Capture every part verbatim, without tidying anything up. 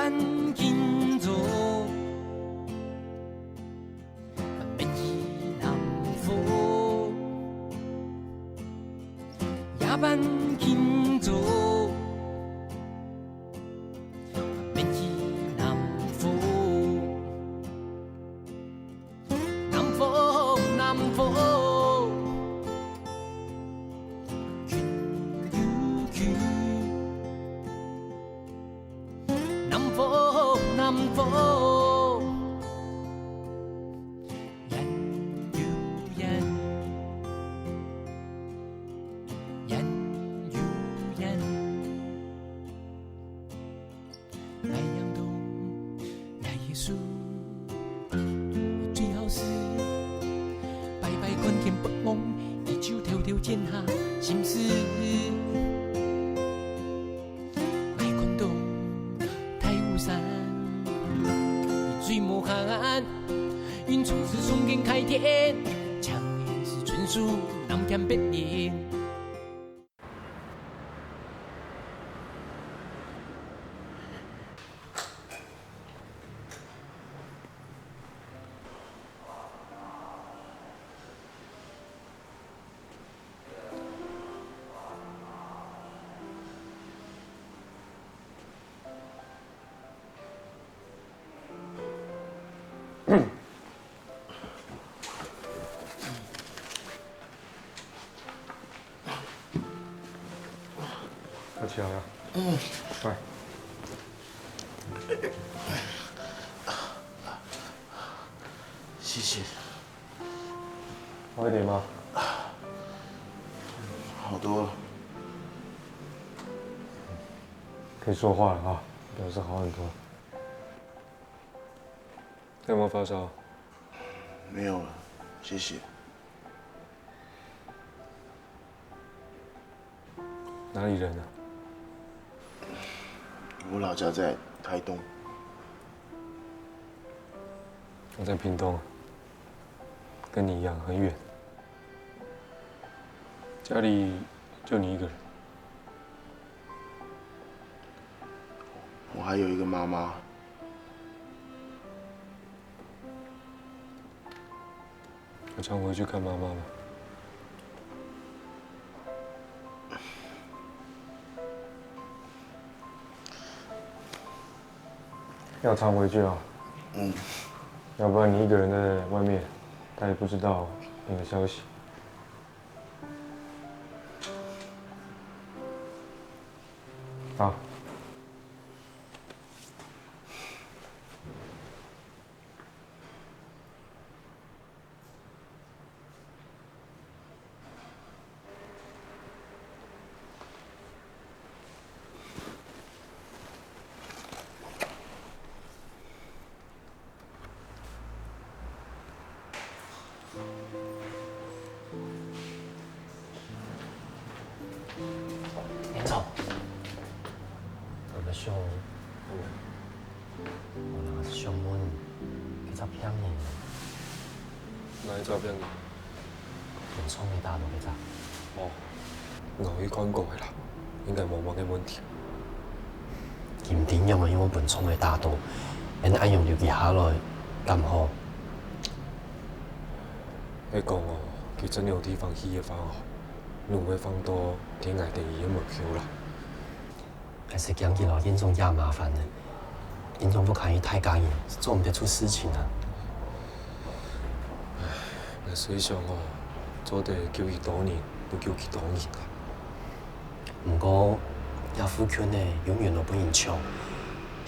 半斤重，免去南方，夜半斤重，免去南方。 南方，南方，近又近。南方，南方，遠又遠，遠又遠。 𠊎仰懂𠊎个事，最好是擺擺看天發光，佢就偷偷剪下心事。𠊎看懂大武山，佢最無閒，雲彩是衝天開天，像你是春樹南天北嶺。 快起來啊！嗯。快。謝謝。好一點嗎？好多了。可以說話了啊，表示好很多。 有沒有發燒？沒有了，謝謝。哪裡人啊？我老家在台東。我在屏東啊，跟你一樣很遠。家裡就你一個人。我還有一個媽媽。 有常回去看媽媽嗎？要常回去啊。嗯。要不然你一個人在外面，她也不知道你的消息。好。連長，𠊎想，𠊎還係想問，該隻病人，哪一隻病人？分銃仔打著該隻。哦，𠊎有去看過个啦，應該無麼个問題。佢毋知仰仔會分銃仔打著，𠊎等恁樣留佢下來，敢好？係講哦，佢真有地方去个話哦，路會放到天涯地異个目標啦。 𠊎實驚佢摎連長惹麻煩呢。連長屋下有大家人，做毋得出事情啊。𠊎雖想哦，做得救幾多人，就救幾多人啊。毋過，這附近呢，有原來分人搶，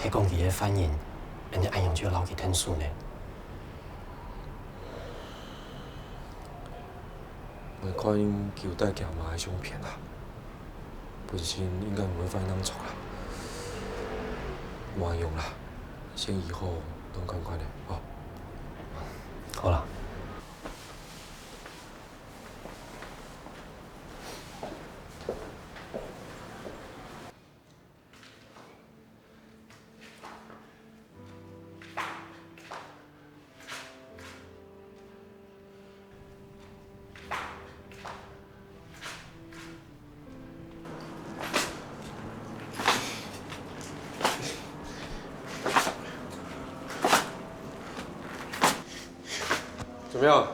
係講佢个犯人，𠊎等恁樣就愛摎佢𢯭手呢。 𠊎看佢有帶厥媽个相片啊，本身應該毋會壞當著啦。無用啦，先醫好當看看咧，吼。好啦。怎么样？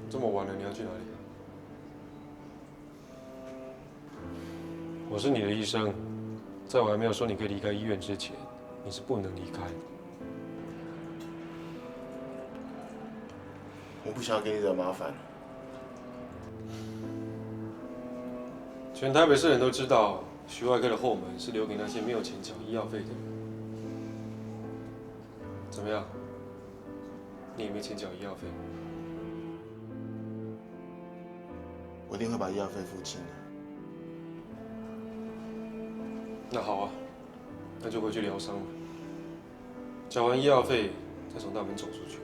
这么晚了，你要去哪里？我是你的医生，在我还没有说你可以离开医院之前，你是不能离开的。我不想要给你惹麻烦。全台北市人都知道，徐外科的后门是留给那些没有钱缴医药费的人。怎么样？你也没钱缴医药费？我一定会把医药费付清的。那好啊，那就回去疗伤吧。缴完医药费，再从大门走出去。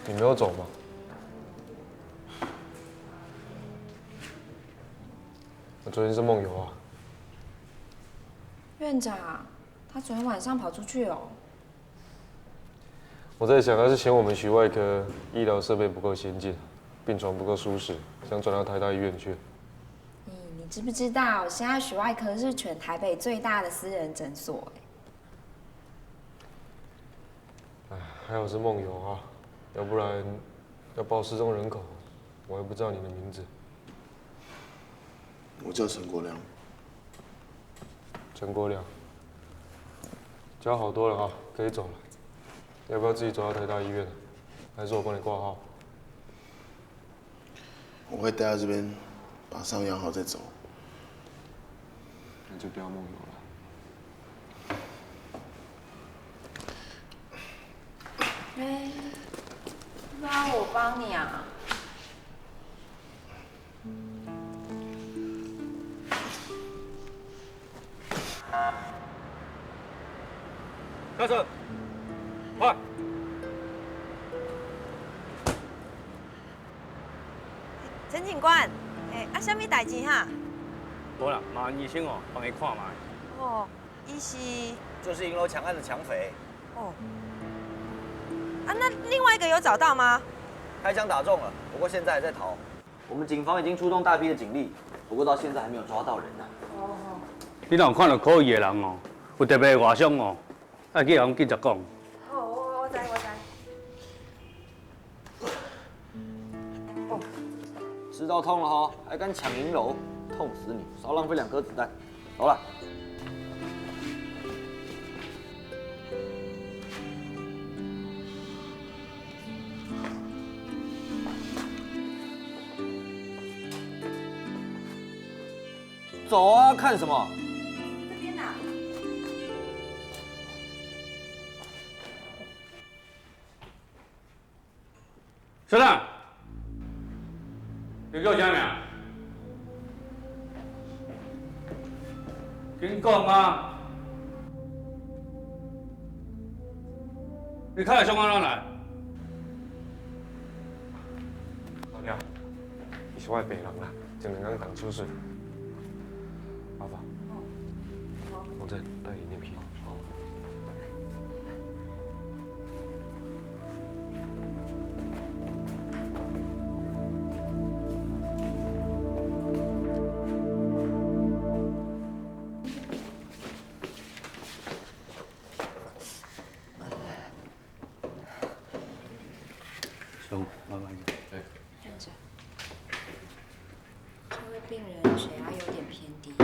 你没有走吗？我昨天是梦游啊。院长，他昨天晚上跑出去哦。我在想，他是嫌我们徐外科医疗设备不够先进，病床不够舒适，想转到台大医院去。你你知不知道，现在徐外科是全台北最大的私人诊所？哎，还好是梦游啊，要不然要报失踪人口，我还不知道你的名字。我叫陈国良。陈国良，脚好多了啊，可以走了。要不要自己走到台大医院？还是我帮你挂号？我会待在这边，把伤养好再走。那就不要梦游了。哎，要不要我帮你啊？开车，快！陈警官，哎，啊，什么代志哈？无啦，麻烦医生哦，帮你看嘛。哦，伊是，就是银楼抢案的抢匪，哦，啊，那另外一个有找到吗？开枪打中了，不过现在还在逃。我们警方已经出动大批的警力，不过到现在还没有抓到人呢。你若有看到可疑的人哦，有特别的外伤哦，爱去甲阮警察讲。哦，我我我知我知。知道痛了哈，还敢抢银楼，痛死你！少浪费两颗子弹。好了。走啊，看什么？这边呐。小亮，你给我讲讲。跟你讲啊，你开枪往哪来？老廖，你是我的病人啦，只能讲当手术。阿爸，我再带你入去。兄，慢慢。院长，这位病人血压有点偏低。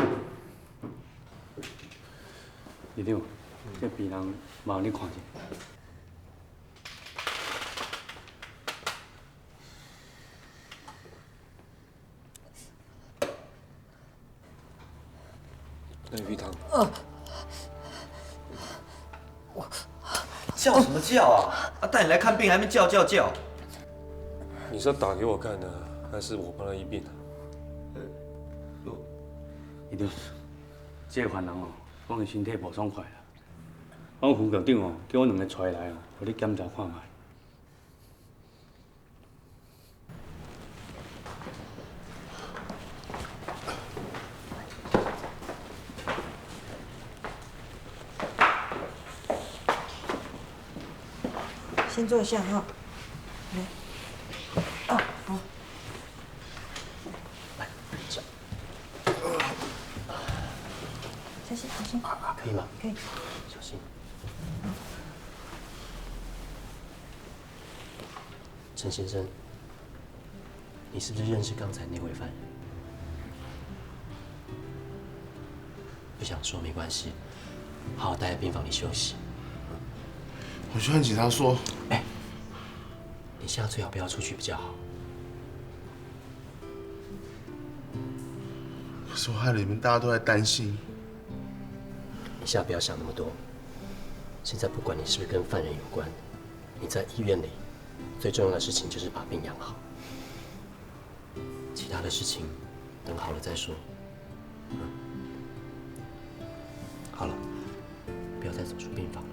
一定，这病人麻烦你看一下。 那鱼汤。叫什么叫啊？啊，带你来看病还没叫叫叫。你是要打给我看呢，还是我帮他医病啊？一定，這个犯人哦，講伊身體無爽快啦。講副局長哦，叫我兩个帶來哦，予你檢查看覓。 先坐下哈。来。哦，好。来，坐。小心，小心。啊，啊，可以吗？可以。小心。 陈先生，你是不是认识刚才那位犯人？不想说没关系，好好待在病房里休息。我去和警察说。哎，你现在最好不要出去比较好。可是我害你们大家都在担心。你现在不要想那么多，现在不管你是不是跟犯人有关， 你在医院里最重要的事情就是把病养好，其他的事情等好了再说。嗯，好了，不要再走出病房了。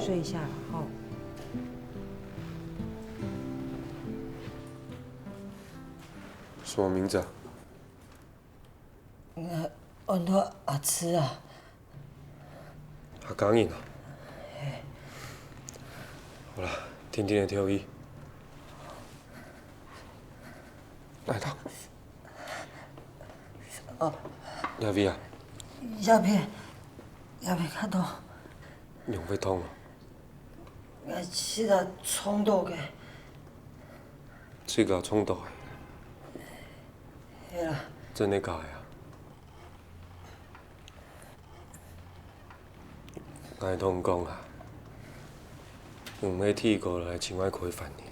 睡一下了哈。什么名字啊？ 呃，安到阿痴啊。客家人啊？好啦，定定仔敨氣。來，頭。哦。這位啊？這片，這片較痛。仰會痛啊？呃，膝頭撞到个。膝頭撞到个？係啦。真个假个啊？ 𠊎同你講啊，毋係第一個來尋𠊎開犯人。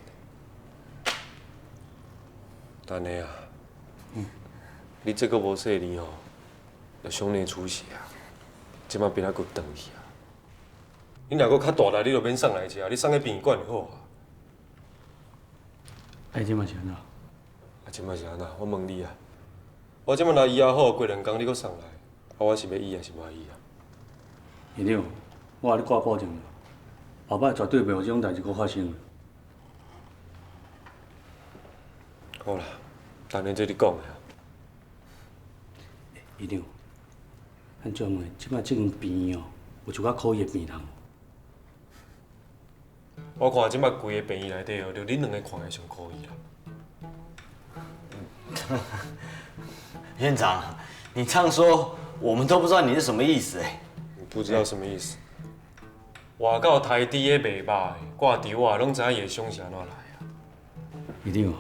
但係啊，你這個無細膩吼，有胸內出血啊，這馬分𠊎骨斷去啊。你若閣較大力，你就免送來遮，你送去殯儀館就好啊。啊，這馬是按怎？啊，這馬是按怎？我問你啊，我這馬若醫啊好，過兩工你閣送來。 啊，我是欲醫抑是無愛醫啊？院長，我共你掛保證，後擺絕對袂有這種代誌閣發生。好啦，等下做你講的啊。院長，恁講咧，這擺這間病院哦，有一寡可疑的病人。 我看這擺規个病院內底哦，就恁兩个看起來上可疑啦。院長，你這樣說，我們都不知道你是什麼意思哎。你不知道什麼意思？外口刣豬的、賣肉的、掛吊啊，攏知影伊的凶是按怎來啊。院長哦，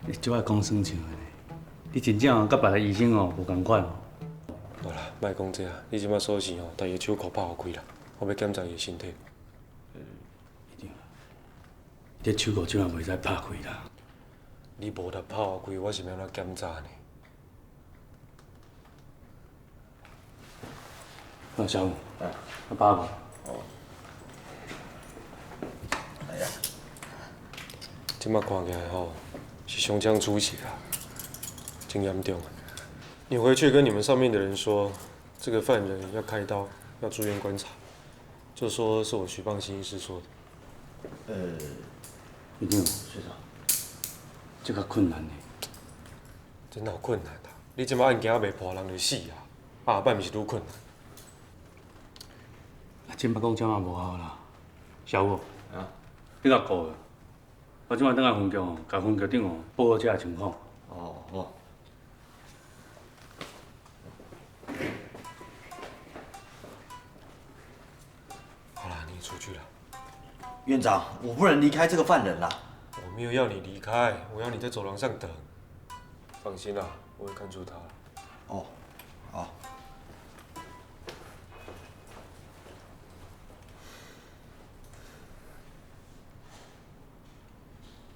你足愛講算數的呢。你真正哦，佮別个醫生哦，無仝款哦。好啦，莫講這啊，你這擺所想哦，共伊的手銬拍予開啦，我欲檢查伊的身體。 院長，你手銬這馬袂使拍開啦。你無共拍開，我是欲按怎檢查呢？啊，小武，啊，啊，爸爸。哦。哎呀，這馬看起來吼，是胸腔出血啊，真嚴重啊。你回去跟你們上面的人說，這個犯人要開刀，要住院觀察。 就說是我徐放心醫師說的。呃，院長，學長，這較困難呢。這哪有困難啊？你這擺案件猶未破，人就死啊，啊，後擺毋是愈困難？啊，這擺講遮嘛無效啦。小武，啊？你共顧咧，我這擺轉來分局哦，共分局長哦，報告這个情況。哦，好。 好啦，你出去了。院長，我不能離開這個犯人啦。我沒有要你離開，我要你在走廊上等。放心啦，我會看住他。哦，好。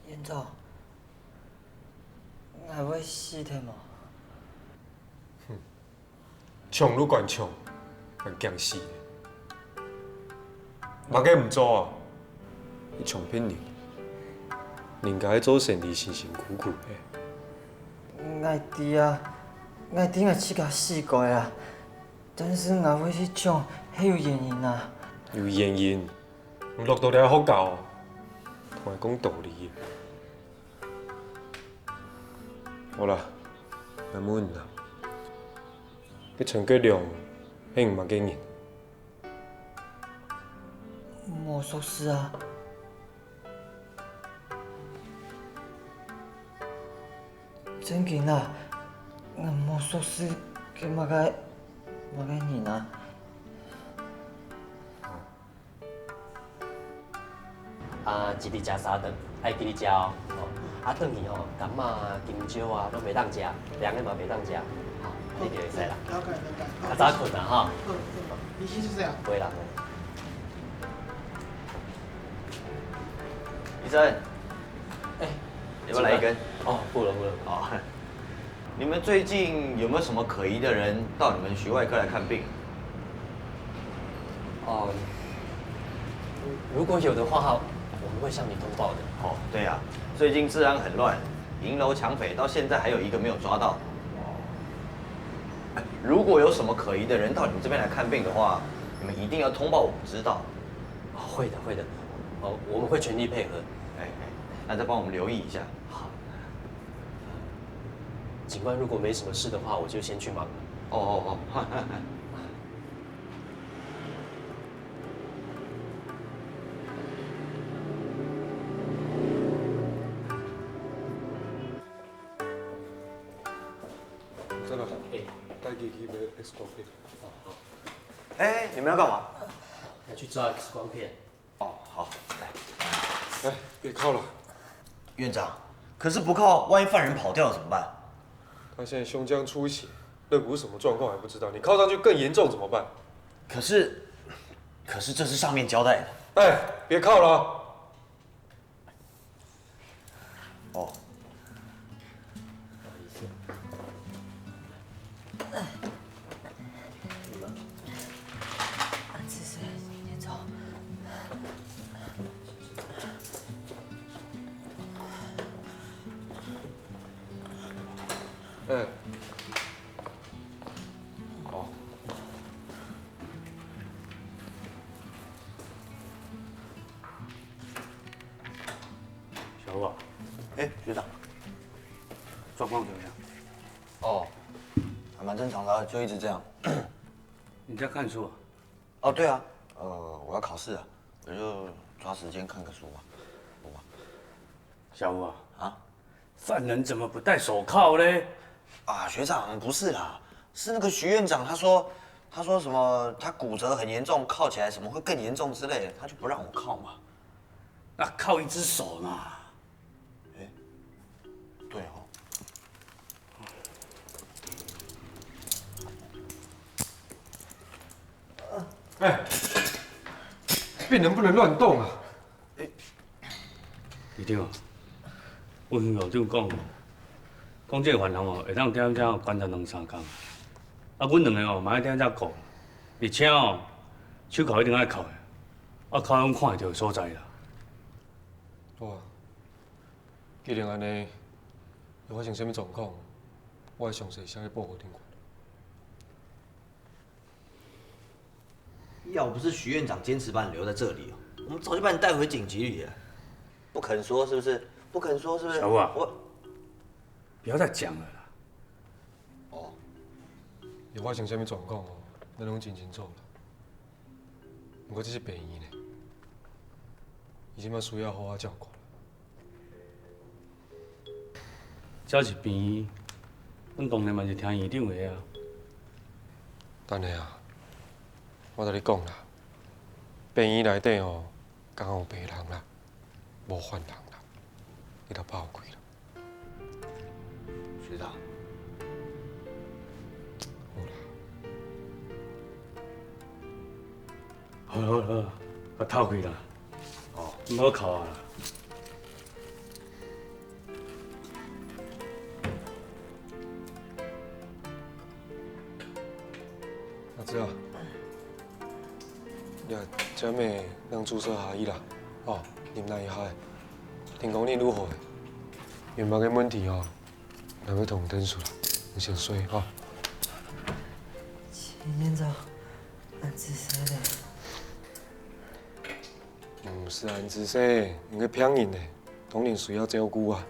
院長， 𠊎會死忒無？哼，衝愈懸衝，還驚死咧。麼个毋做啊？你衝別人，人家愛做生理辛辛苦苦个。𠊎知啊，𠊎知𠊎自家死過啊，但是𠊎會去搶，係有原因啊。有原因？你落到這學校，同𠊎講道理。好啦，𠊎問你啦，該陳國良係你麼个人？ 魔術師啊！正經啊，𠊎魔術師係麼个麼个人啊？啊，一日食三頓，愛記得食哦。哦，啊，轉去吼，柑仔、金蕉啊，攏袂當食，涼个嘛袂當食。好，你就會使啦。了解，了解。較早睏啦，吼。嗯，嗯，你是這樣。袂啦，袂啦。醫生，哎，要不要來一根？哦，不了，不了。哦，你们最近有没有什么可疑的人到你们徐外科来看病？哦，如果有的话，我们会向你通报的。哦，对啊，最近治安很乱，银楼抢匪到现在还有一个没有抓到。如果有什么可疑的人到你们这边来看病的话，你们一定要通报我们知道。哦，会的，会的。哦，我们会全力配合。哎，哎，那再帮我们留意一下。好。警官，如果没什么事的话，我就先去忙了。哦，哦，哦。这个，哎。带机器买X光片。哦，好。哎，你们要干嘛？要去照X光片。哦，好，来。哎，别靠了。院长，可是不靠，万一犯人跑掉了怎么办？他现在胸腔出血，肋骨是什么状况还不知道，你靠上去更严重怎么办？可是，可是这是上面交代的。哎，别靠了。 哦。嗯。好。 小吴啊，哎，学长，状况怎么样？哦，还蛮正常的啊，就一直这样。你在看书啊？哦，对啊，呃，我要考试了，我就抓时间看个书嘛。小吴啊，啊？犯人怎么不戴手铐嘞？啊，学长，不是啦，是那个徐院长，他说，他说什么他骨折很严重，铐起来什么会更严重之类的，他就不让我铐嘛。那铐一只手嘛。哎，对哦。哎，病人不能乱动啊！ 医生啊，阮院长讲哦，讲这个犯人哦，会当定定观察两三工。啊，阮两个哦，嘛爱定定顾，而且哦，手铐一定爱铐的，啊，铐用看会着的所在啦。哇，既然安尼，有发生啥物状况，我会详细写去报告顶懸。 要不是徐院长坚持把你留在这里哦，我们早就把你带回警局里了。不肯说是不是？不肯说是不是？小吴啊，我不要再讲了啦。哦，有发生啥物状况哦，咱拢真清楚啦。毋过这是病院呢，伊即马需要好好照顾啦。 照一边，阮当然嘛是听院长的啊。等下啊，我甲你讲啦，病院内底吼，敢有病人啦，无犯人啦，你著拍开啦。学长。好啦。 好啦好啦好啦，甲透气啦。哦，毋好哭啊啦。阿志啊，你啊，姐妹人注射下去啦，哦，忍耐一下。聽講你愈好了，有麼个問題哦，𠊎會同你𢯭手啦。你先睡哈。陳院長，恁仔細咧。毋係恁仔細，你个病人呢，當然需要照顧啊。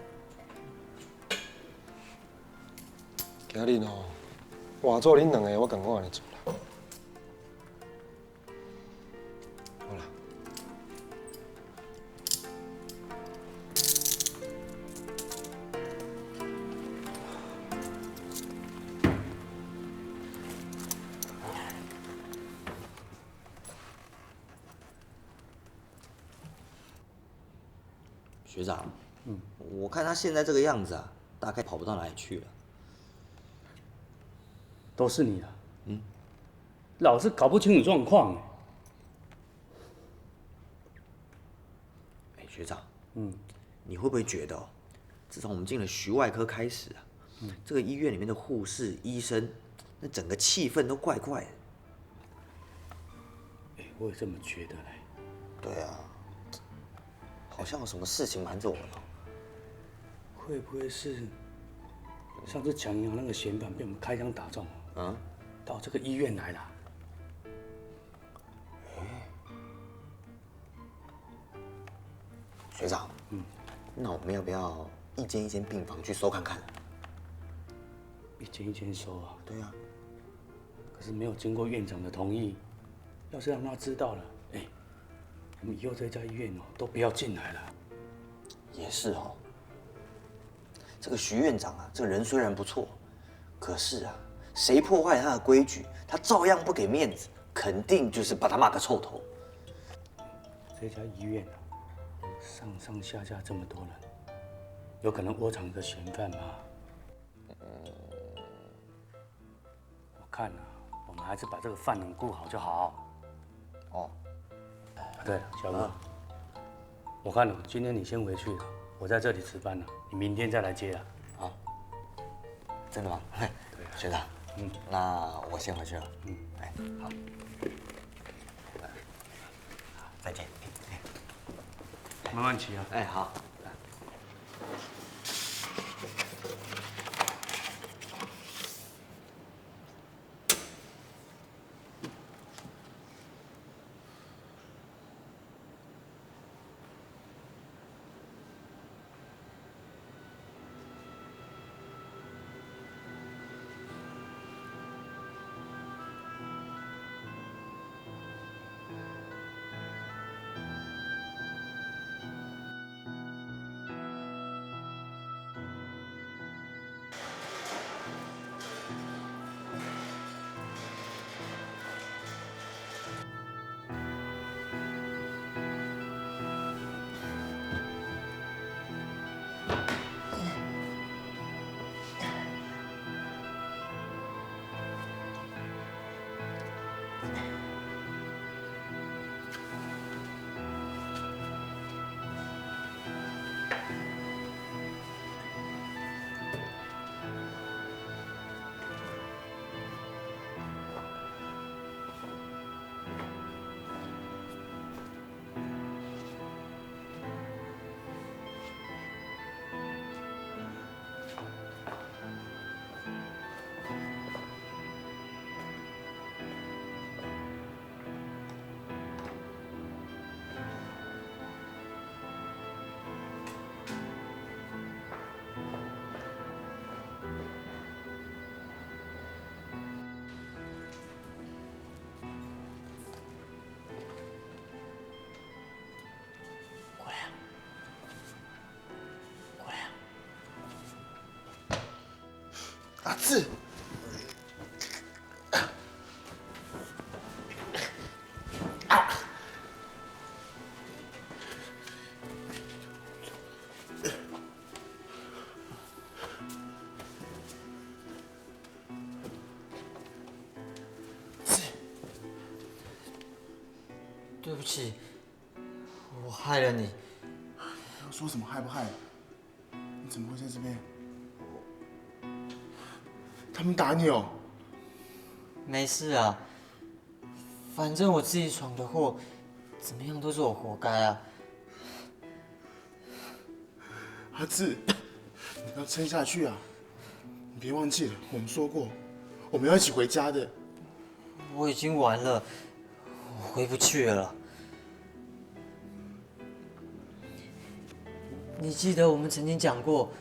今日哦，換做恁兩个，𠊎敢講恁仔做啦。 好啦。学长，嗯，我看他现在这个样子啊，大概跑不到哪里去了。都是你啊！嗯，老是搞不清楚状况。哎，学长，嗯，你会不会觉得哦，自从我们进了徐外科开始啊，嗯，这个医院里面的护士、医生，那整个气氛都怪怪的。哎，我也这么觉得嘞。对啊，好像有什么事情瞒着我们哦。会不会是上次抢银行那个嫌犯被我们开枪打中，嗯，到这个医院来了？ 学长，嗯，那我们要不要一间一间病房去搜看看？一间一间搜啊？对啊。可是没有经过院长的同意，要是让他知道了，哎，我们以后这家医院哦都不要进来了。也是哦。这个徐院长啊，这个人虽然不错，可是啊，谁破坏他的规矩，他照样不给面子，肯定就是把他骂个臭头。 这家医院啊，上上下下这么多人，有可能窝藏一个嫌犯吗？我看啊，我们还是把这个犯人顾好就好。哦，对了，小吴，我看了，今天你先回去了，我在这里值班了，你明天再来接了。好，真的吗？对啊。学长，嗯，那我先回去了。嗯，哎，好。 再见。慢慢骑啊。哎，好。阿志，对不起，我害了你。说什么害不害？你怎么会在这边？他们打你哦？没事啊，反正我自己闯的祸，怎么样都是我活该啊。阿志，你要撑下去啊！你别忘记了，我们说过，我们要一起回家的。我已经完了，我回不去了啦。你记得我们曾经讲过，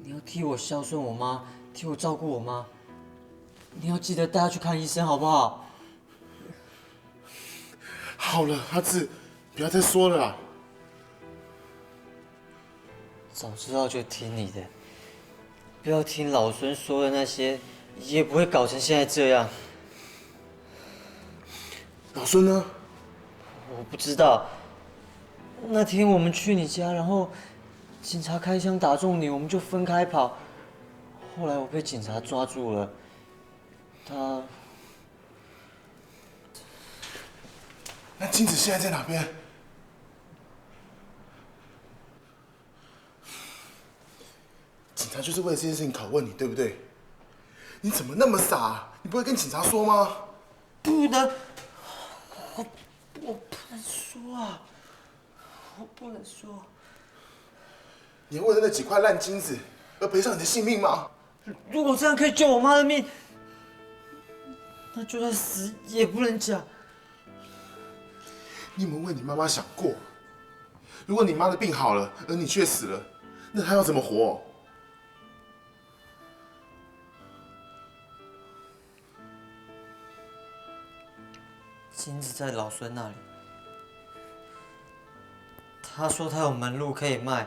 你要替我孝顺我妈，替我照顾我妈。你要记得带她去看医生，好不好？好了，阿志，不要再说了啦。早知道就听你的，不要听老孙说的那些，也不会搞成现在这样。老孙呢？我不知道。那天我们去你家，然后警察开枪打中你，我们就分开跑。后来我被警察抓住了，他……那金子现在在哪边？警察就是为了这件事情拷问你，对不对？你怎么那么傻啊？你不会跟警察说吗？不能，我我不能说啊，我不能说。你要为了那几块烂金子而赔上你的性命吗？如果这样可以救我妈的命，那就算死也不能讲。你有没有为你妈妈想过？如果你妈的病好了，而你却死了，那她要怎么活？金子在老孙那里，他说他有门路可以卖，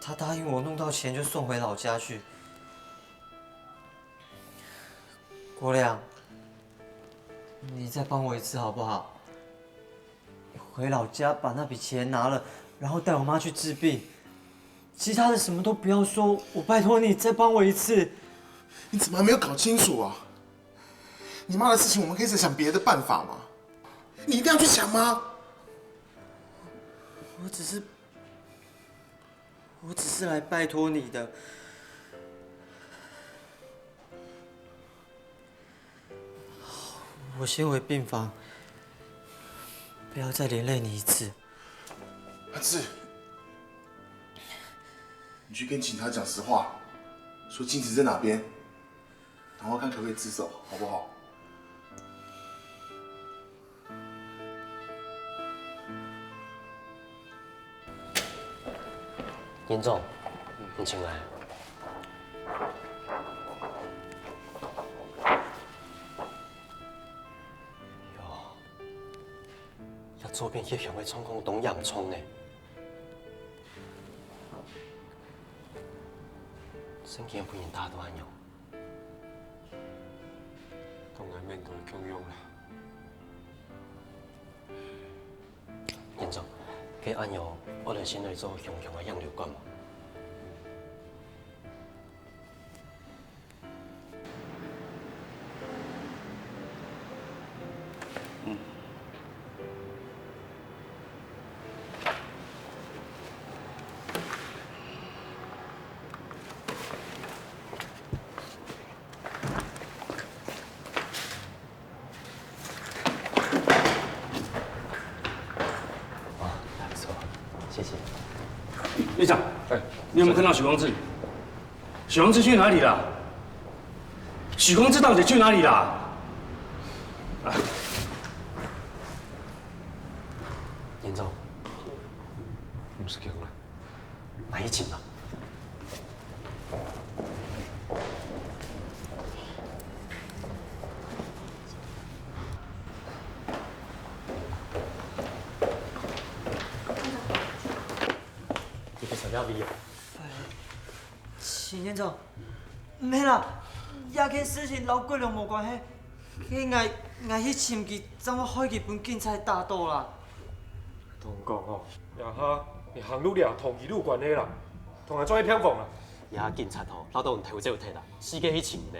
他答应我弄到钱就送回老家去。国良，你再帮我一次好不好？回老家把那笔钱拿了，然后带我妈去治病。其他的什么都不要说，我拜托你再帮我一次。你怎么还没有搞清楚啊？你妈的事情我们可以再想别的办法嘛。你一定要去想吗？我只是，我只是来拜托你的。我先回病房，不要再连累你一次。阿志，你去跟警察讲实话，说金子在哪边，然后看可不可以自首，好不好？严总，你请来。哟，这左边血胸个状况当严重呢。神经分人打到恁样。 同𠊎面對共樣啦。嚴總，該恁樣，𠊎等先來做胸腔个影流管無？嗯。 哦，那不错，谢谢。院长，哎，你有没有看到许光志？许光志去哪里了？许光志到底去哪里了？啊，严总，毋使驚啦。 慢一點嘛。你去參加會議啊？秦院長，毋係啦，這件事情摎國良無關係，係𠊎，𠊎去尋佢，正會害佢分警察打倒啦。同你講吼，這下你行路了，同佢有關係啦，同𠊎做一片房啦。這下警察吼，恅到你頭就忒啦，四界去尋呢。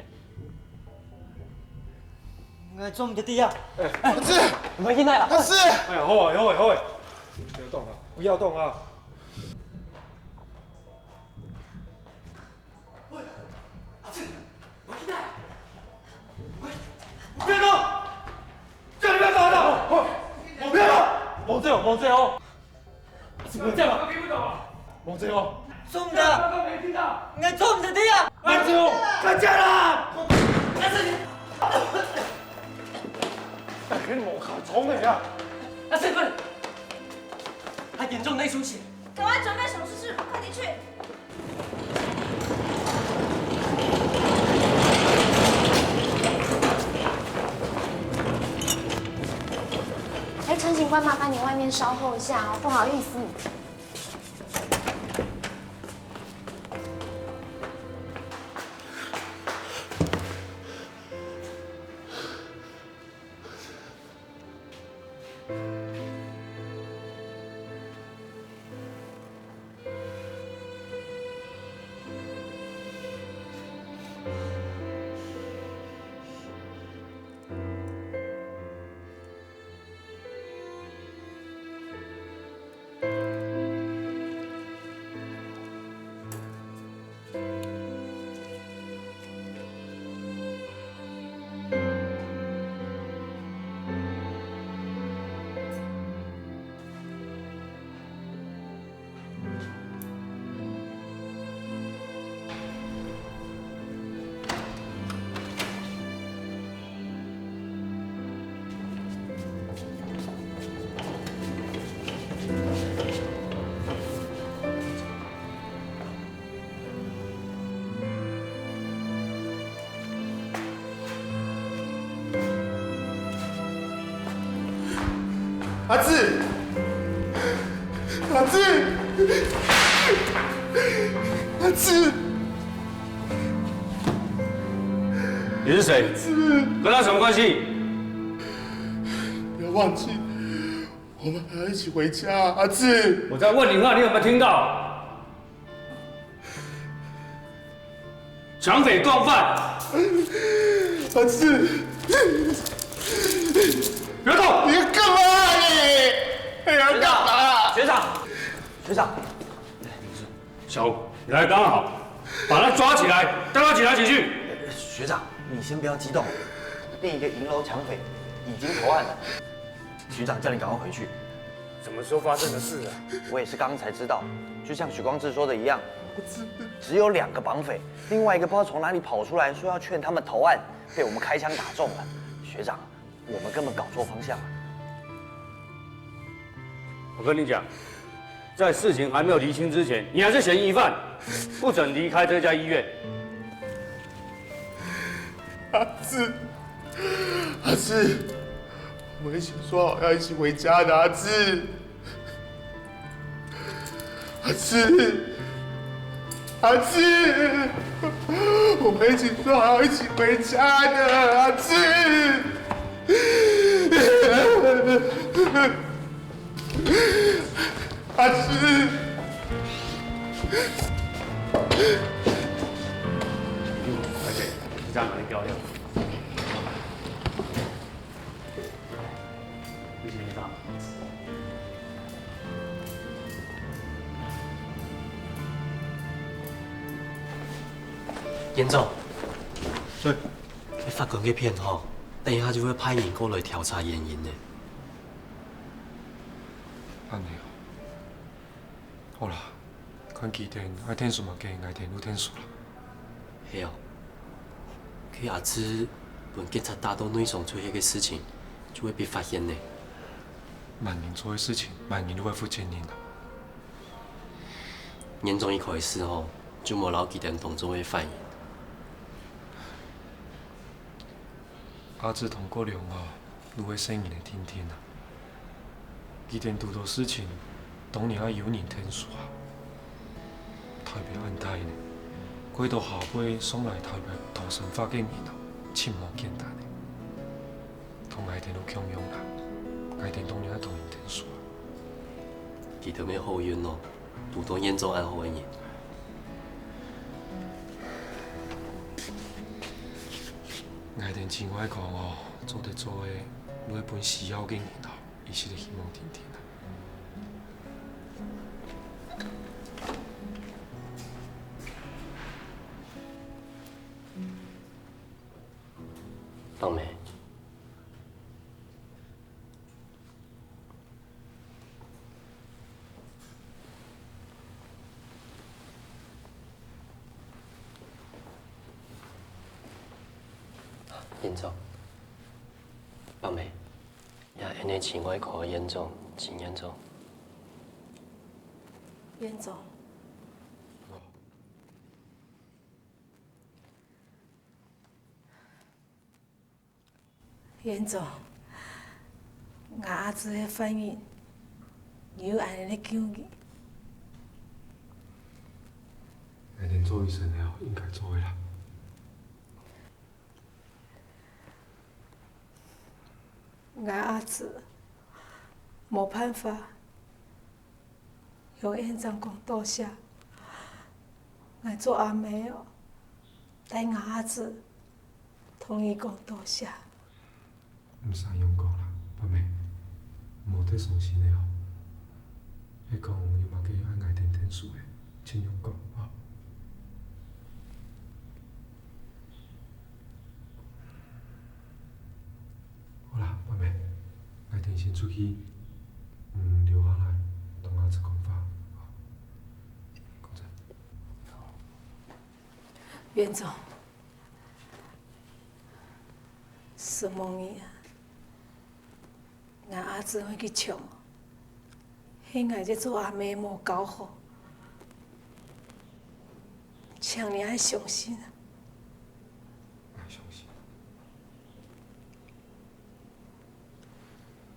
𠊎做毋得知啊。哎，阿志，毋好去哪啦。阿志，哎呀，好啊，好啊，好啊，不要動啊，不要動啊。 喂，阿志，莫去哪！喂，你不要動！叫你不要動，好不好？喂，莫走，莫走哦！阿志，莫走啊！聽不懂啊！莫走哦！做毋得！𠊎做毋得个啊！莫走！快点啦！但是你，哎，你莫看重个呀！啊，师傅，他嚴重內出血。趕快準備手術室，快點去！ 哎，陳警官，麻烦你外面稍候一下哦，不好意思。阿志，阿志，阿志，你是谁？跟他什么关系？不要忘记，我们还要一起回家，阿志。我在问你话，你有没有听到？ 抢匪共犯。阿志，不要动！你要干嘛你？你要干嘛？学长，学长，小吴，你来刚好，把他抓起来，带到警察局去。学长，你先不要激动，另一个银楼抢匪已经投案了。 局长叫你赶快回去。什么时候发生的事啊？我也是刚刚才知道，就像许光志说的一样，只有两个绑匪，另外一个不知道从哪里跑出来，说要劝他们投案，被我们开枪打中了。学长，我们根本搞错方向了。我跟你讲，在事情还没有厘清之前，你还是嫌疑犯，不准离开这家医院。阿志，阿志， 我们一起说好要一起回家的，阿志。阿志，阿志，我们一起说好要一起回家的，阿志。阿志。快点，你这样把你掉掉。 严总，对。你法官个片吼，等一下就会派人过来调查原因呢。安尼哦。 好啦，看佢等愛𢯭手麼个，𠊎等就𢯭手啦。係哦，佢阿姊分警察打到內傷出血个事情，就會被發現呢。麼人做个事情，麼人就會負責任啊。嚴總一開始吼，就無摎佢等當做會犯人。阿姊同國良啊， 就係細人仔定定啊。佢等堵到事情，當然愛有人𢯭手啊。台北恁大呢，過到下背上來台北討生活个人啊，真無簡單呢。同𠊎等都共樣啊，𠊎等當然愛同人𢯭手啊。佢等乜好運哦，堵到嚴總恁好个人。𠊎等盡愛講哦，做得做个，就係分需要个人哦，一息个希望定定啊。冬梅。院長，伯姆，這𠊎等親愛个院長，陳院長。院長。院長，𠊎阿姊个反應，你又恁樣來救佢。𠊎等做醫生个哦，應該做个啦。 𠊎阿姊無辦法向院長講多謝。𠊎做阿姆哦，代𠊎阿姊同你講多謝。毋使恁樣講啦，伯姆，莫忒傷心了哦。係講有麼个愛𠊎等𢯭手个，盡量講哦。 好啦，伯姆，𠊎等先出去，嗯，留下來同阿姊講話。講真。院長，承蒙你啊！ 𠊎阿姊會去搶，係𠊎這做阿姆無教好，請你愛相信啊！𠊎相信。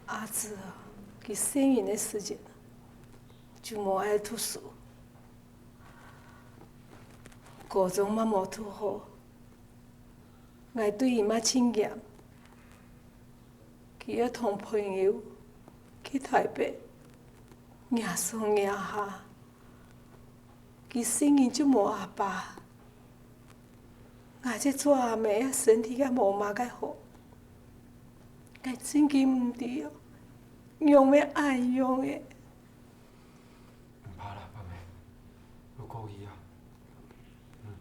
阿姊啊，佢細人个時節就無愛讀書，高中嘛無讀好，𠊎對佢嘛盡嚴。 佢愛同朋友去臺北，惹上惹下，佢細人就無阿爸。𠊎這做阿姆个身體也無麼个好，𠊎真經毋知哦，仰會恁樣个。毋怕啦，伯姆，你過去啊。嗯。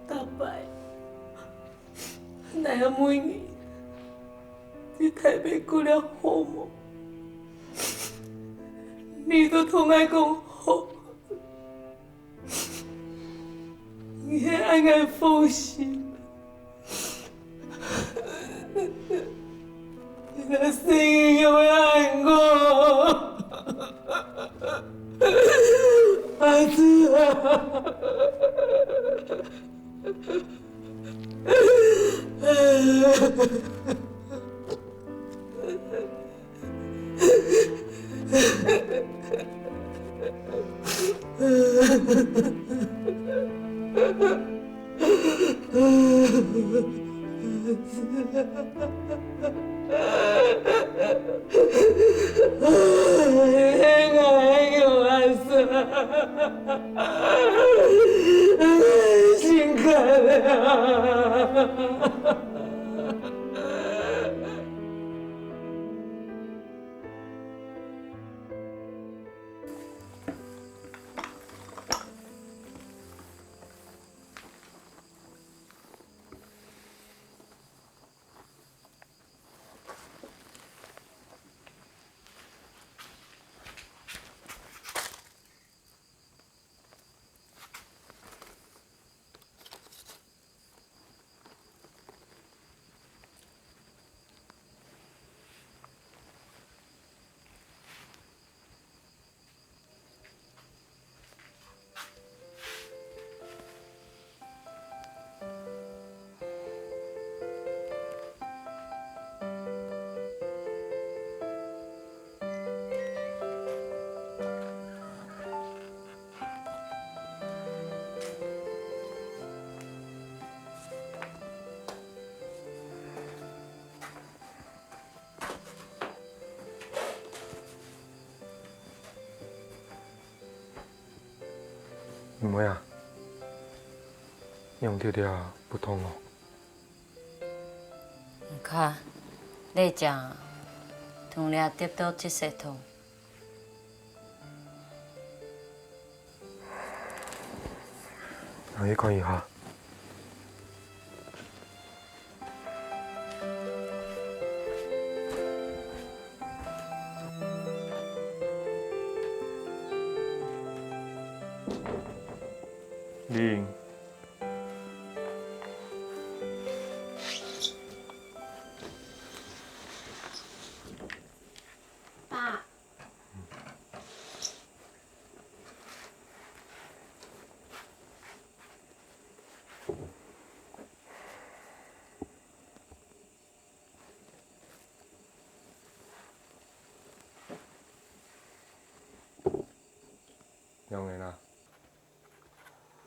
逐擺，𠊎也問你，你臺北過了好無？你都同𠊎講好。 你係恁个放心，你个心仰會恁硬？阿姊啊！妹啊，仰直直啊，毋痛哦？你看，這隻痛了跌到這細痛。 拿去看一下。零。爸， 仰仔啦？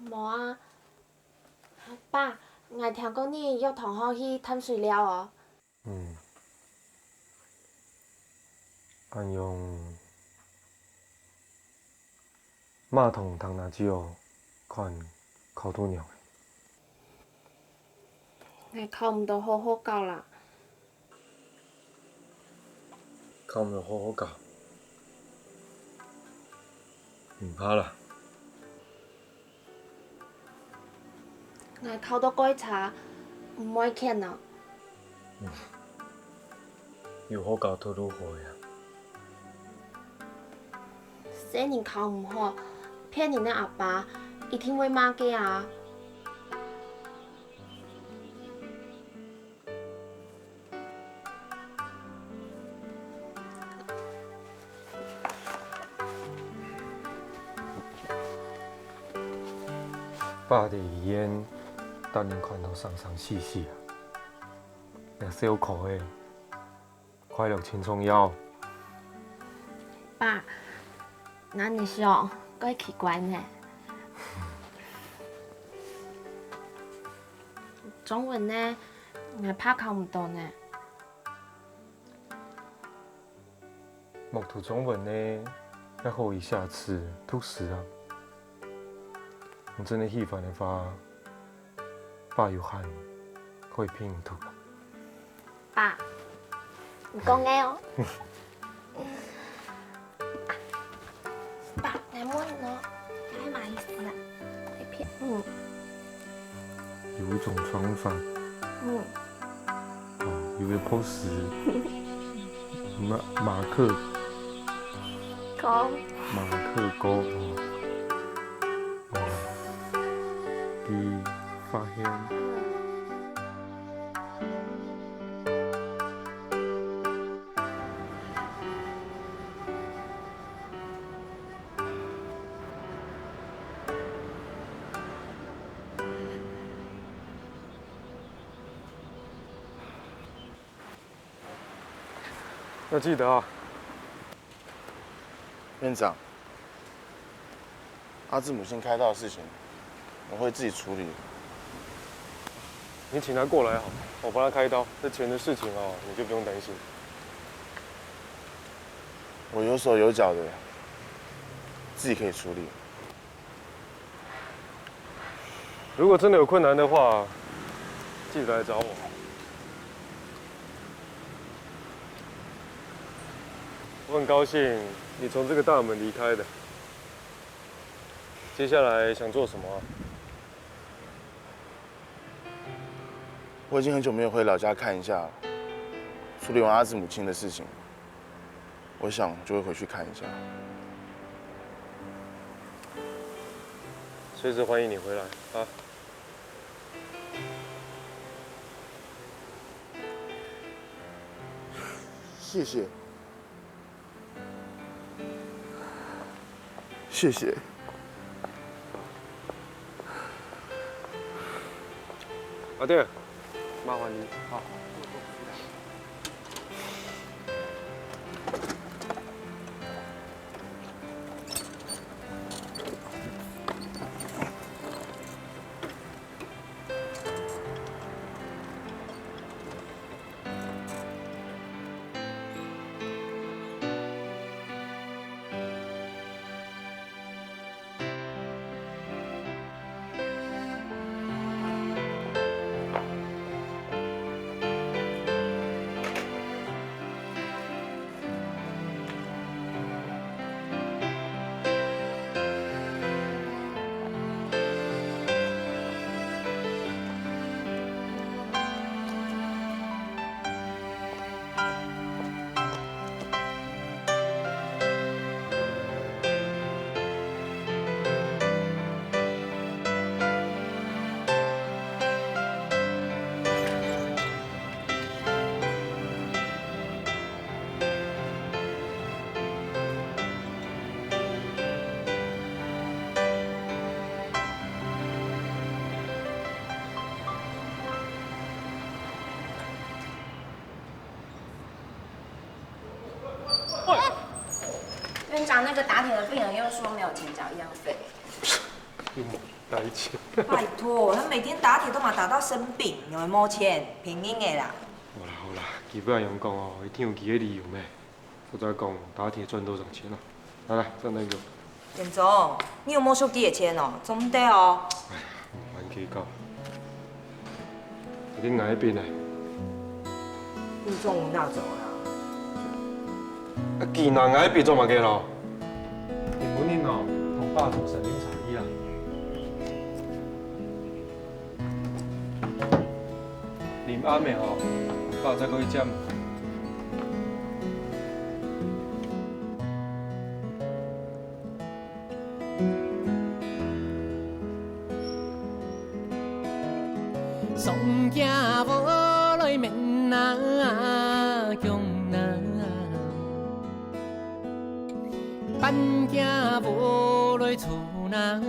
無啊。爸，𠊎聽講你約同學去淡水尞哦。 嗯。恁樣，麼同聽若姊哦，看考著仰仔？𠊎考毋著好學校啦。考毋著好學校？毋怕啦。 𠊎考著蓋差，毋會譴哦。有學校讀就好啊。細人考毋好，別人个阿爸一定會罵个啊。 爸在醫院，逐日看著生生死死啊，這笑科仔，快樂盡重要。爸，𠊎恁想，蓋奇怪呢。中文呢，𠊎怕考毋著呢。 莫讀中文呢，也可以寫字、讀詩啊。你真个喜歡个話，爸有閒可以陪你讀啊。爸，你講个哦。爸，來問你哦，這係麼意思啊？這片，嗯。有一種穿法。嗯。 哦，有个pose，馬，馬克，哥。馬克哥，哦，哦，佢發現。 要記得啊。院長，阿志母親開刀的事情，我會自己處理。你請他過來好了，我幫他開刀，這錢的事情哦，你就不用擔心。我有手有腳的，自己可以處理。 如果真的有困難的話，記得來找我。我很高興你從這個大門離開的。接下來想做什麼啊？我已經很久沒有回老家看一下了，處理完阿志母親的事情， 我想就會回去看一下。隨時歡迎你回來啊。謝謝。 謝謝。阿弟，麻煩你。好。找那個打鐵的病人又說沒有錢繳醫藥費。打一千。拜託，佢每天打鐵都嘛打到生病，有無錢？騙人个啦！好啦好啦，佢本來用講哦，一定有佢个理由咩？我再講打鐵賺多少錢啊？來來，再來一個。建忠，你有無收佢个錢哦？做毋得哦！還計較。 你愛邊呢？你中午拿走啦。啊，佢拿𠊎邊做麼个咯？你本人哦，同爸做生理差異啦。臨暗个吼，爸再過去接。 上家屋來面啊，宮啊，半家屋來厝啊，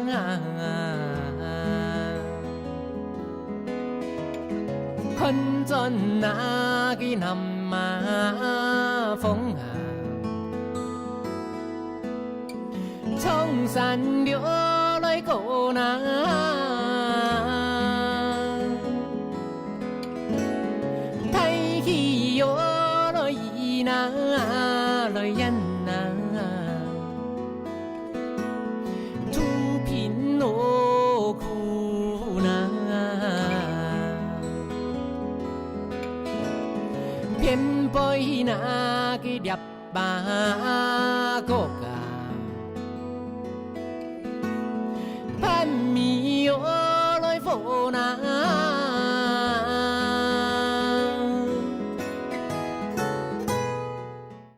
看轉那个南啊風啊。 從山流來過那，大氣又來雨那，來煙那，土平落苦那，偏背那个裂 巴角啊，